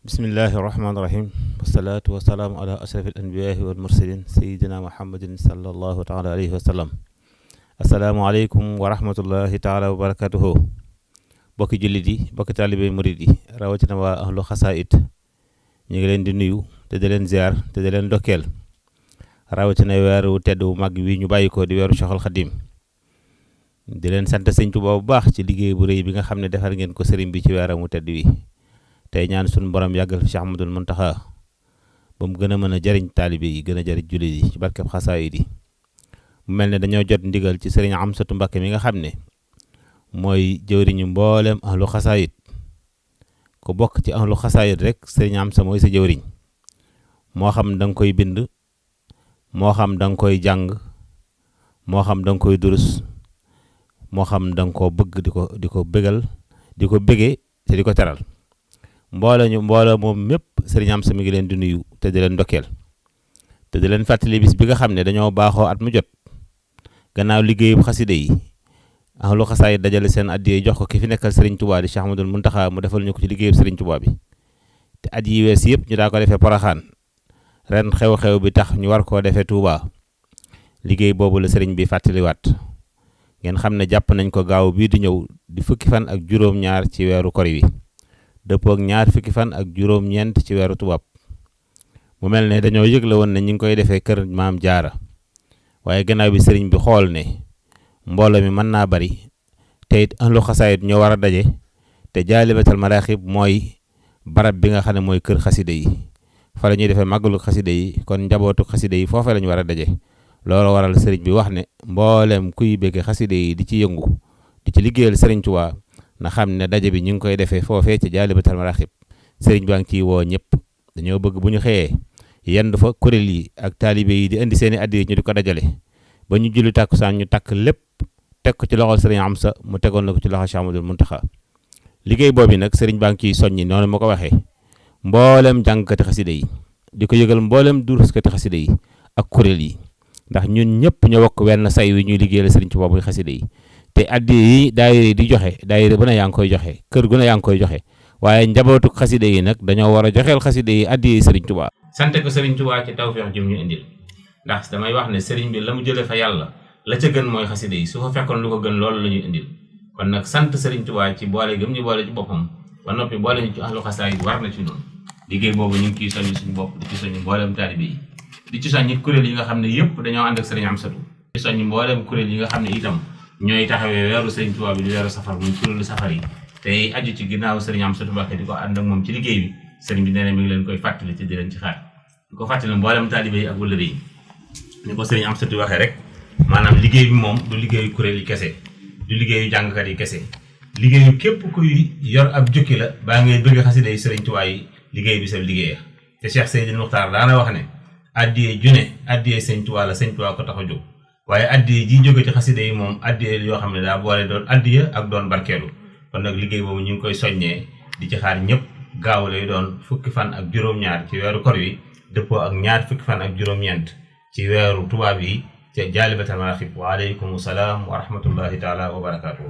bismillahi irrahmani irrahim wasalaatu wasalaamu ala ashraf al anbiyaai wal mursalin sayidina muhammadin sallallahu taala alayhi wa sallam asalaamualeykum wa rahmatullahi taala wa barakatuhu bokki jullit yi bokki taalibé murid yi rawatina waa ahlu xasaayid ñu ngi leen di nuyu te di leen ziar te di leen ndokkeel rawatina weeru tedd wu mag wi ñu bàyyi ko di weeru Cheikhul Xadim di leen sant sëñ Tuubaa bu baax ci liggéey bu rëy bi nga xam ne defar ngeen ko sëriñ bi ci weeram wu tedd wi tey ñaan suñu borom yàggal fi Cheikh Ahmadul Muntaxa ba mu gën a mën a jariñ taalibe yi gën a jariñ jullit yi ci barkeb xasaayid yi mu mel ne dañoo jot ndigal ci sëriñ Amsatu Mbàkke mi nga xam ne mooy jëwriñu mboolem ahlu xasaayid ku bokk ci ahlu xasaayid rek sëriñ Amsa mooy sa jëwriñ moo xam da nga koy bind moo xam da nga koy jàng moo xam da nga koy durus moo xam da nga koo bëgg di ko bégal di ko bégee te di ko teral mbooloo moom mépp sëriñ Amsa mi ngi leen di nuyu te di leen ndokkeel te di leen fàttali bis bi nga xam ne dañoo baaxoo at mu jot gannaaw liggéeyu xaside yi ahlu xasaayid dajale seen addiya jox ko ki fi nekkal sëriñ Tuubaa di Cheikh Ahmadul Muntaxa mu defal ñu ko ci liggéeyu sëriñ Tuubaa bi te at yi wees yëpp ñu daa ko defee Poroxaan ren xew-xew bi tax ñu war koo defee Tuubaa liggéey boobu la sëriñ bi fàttaliwaat ngeen xam ne jàpp nañ ko gaaw bii di ñëw di fukki fan ak juróom-ñaar ci weeru kori wi dëppoo ak ñaar fukki fan ak juróom-ñeent ci weeru tubaab mu mel ne dañoo yëgle woon ne ñu ngi koy defee kër maam jaara waaye gannaaw bi sëriñ bi xool ne mbooloo mi mën naa bari te it ahlu xasaayid ñoo war a daje te jaalibatal maraaxib mooy barab bi nga xam ne mooy kër xaside yi fa la ñuy defee màggalu xaside yi kon njabootu xaside yi foofee la ñu war a daje loolu waral sëriñ bi wax ne mboolem kuy bëgg xaside yi di ci yëngu di ci liggéeyal sëriñ Tuubaa na xam ne daje bi ñu ngi koy defee foofee ci jaalibatal maraaxib sëriñ baa ngi ciy woo ñëpp dañoo bëgg bu ñu xëyee yendu fa kuréel yi ak taalibe yi di indi seeni addiya ñu di ko dajale ba ñu julli tàkkusaan ñu takk lépp teg ko ci loxol sëriñ Amsa mu tegoon na ko ci loxo Cheikh Ahmadul Muntaxa liggéey boobu nag sëriñ baa ngi ciy soññi noonu ma ko waxee mboolem jàngkati xaside yi di ko yëgal mboolem duruskati xaside yi ak kuréel yi ndax ñun ñëpp ñu bokk wenn say wi ñuy liggéeyal sëriñ Tuubaa muy xaside yi te addiya yi daayira yi di joxe daayira bu ne yaa ngi koy joxe kër gu ne yaa ngi koy joxe waaye njabootu xaside yi nag dañoo war a joxeel xaside yi addiya yi sëriñ Tuubaa sante ko sëriñ Tuubaa ci tawfeex jëm ñu indil ndax damay wax ne sëriñ bi la mu jëlee fa yàlla la ca gën mooy xaside yi su fa fekkoon lu ko gën loolu la ñuy indil kon nag sant sëriñ Tuubaa ci boole gëm ñu boole ci boppam ba noppi boole ñu ci ahlu xasaayid war na ci noonu liggéey boobu ñu ngi ciy soññ suñu bopp di ci soññ mboolem taalibe yi di ci soññ kuréel yi nga xam ne yëpp dañoo ànd ak sëriñ Amsatu di soññ mboolem kuréel yi nga xam ne itam ñooy taxawee weeru sëriñ Tuubaa bi di weeru safar muy kuréelu safar yi tey aju ci ginnaaw sëriñ Amsatu Mbàkke di ko ànd ak moom ci liggéey bi sëriñ bi nee na mi ngi leen koy fàttali te di leen ci xaar di ko fàttali mboolem taalibe yi ak wëllëre yi ni ko sëriñ Amsatu waxee rek maanaam liggéey bi moom du liggéeyu kuréel yi kese du liggéeyu jàngkat yi kese liggéeyu képp kuy yor ab jukki la baa ngay bëgg xasida yi sëriñ Tuubaa yi liggéey bi sa liggéeya te Cheikh Seydil Muxtaar daana wax ne addiyee june addiyee sëriñ Tuubaa la sëriñ Tuubaa ko tax a jóg waaye addiya ji jóge ci xasida yi moom addiya yoo xam ne daa boole doon addiya ak doon barkeelu kon nag liggéey boobu ñu ngi koy soññee di ci xaar ñëpp gaaw lay doon fukki fan ak juróom-ñaar ci weeru kor wi dëppoo ak ñaar fukki fan ak juróom-ñeent ci weeru tubaab yi ca jaalibatal maraaxib wa aleykum salaam wa rahmatullahi taala wa barakaatu